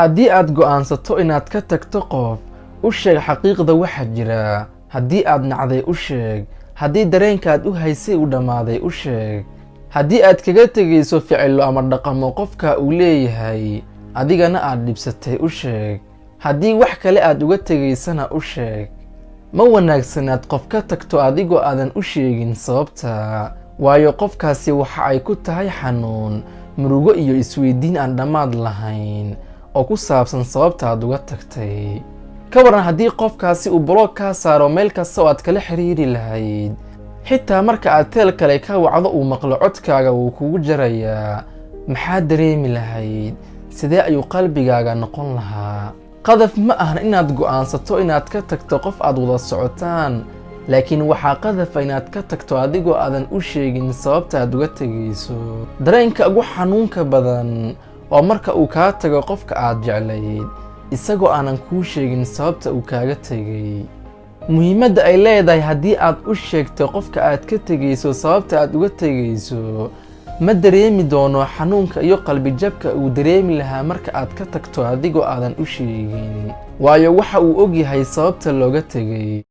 Haddii aad go'aansato inaad ka tagto qof, u sheeg xaqiiqda waxa jira. Haddii aad nacday, u sheeg. Haddii dareenkaad u haysay uu dhammaaday, u sheeg. Haddii aad kaga tegayso ficillo ama dhaqamo qofka uu leeyahay, adigana aad dhibsatay, u sheeg. Haddii wax kale aad uga tegaysana, u sheeg. Ma wanaagsanaad qof ka tagto adigoo aadan u sheegin sababta, waayo qofkaasi waxa ay ku tahay xanuun, murugo iyo isweydiin aan dhammaad lahayn oo ku saabsan sababta aad uga tagtay. Ka waran haddii qofkaasi uu block kaa saaro meel kasta oo aad kala xiriiri lahayd? Xitaa marka aad teel kale ka wacdo uu maqlo codkaaga, wuu kugu jarayaa. Maxaad dareemi lahayd? Sidee ayuu qalbigaaga noqon lahaa? Qadaf ma ahan inaad go'aansato inaad ka tagto qof aad wada socotaan, laakiin waxaa qadafa inaad ka tagto adigoo aadan u sheegin sababta aad uga tegayso. Dareenka ugu xanuunka badan waa marka uu kaa tago qofka aad jeclayd isagoo aanan kuu sheegin sababta uu kaaga tegay. Muhiimadda ay leedahay haddii aad u sheegto qofka aad ka tegayso sababta aad uga tegayso, ma dareemi doono xanuunka iyo qalbijabka uu dareemi lahaa marka aad ka tagto adigoo aadan u sheegin, waayo waxa uu ogyahay sababta looga tegay.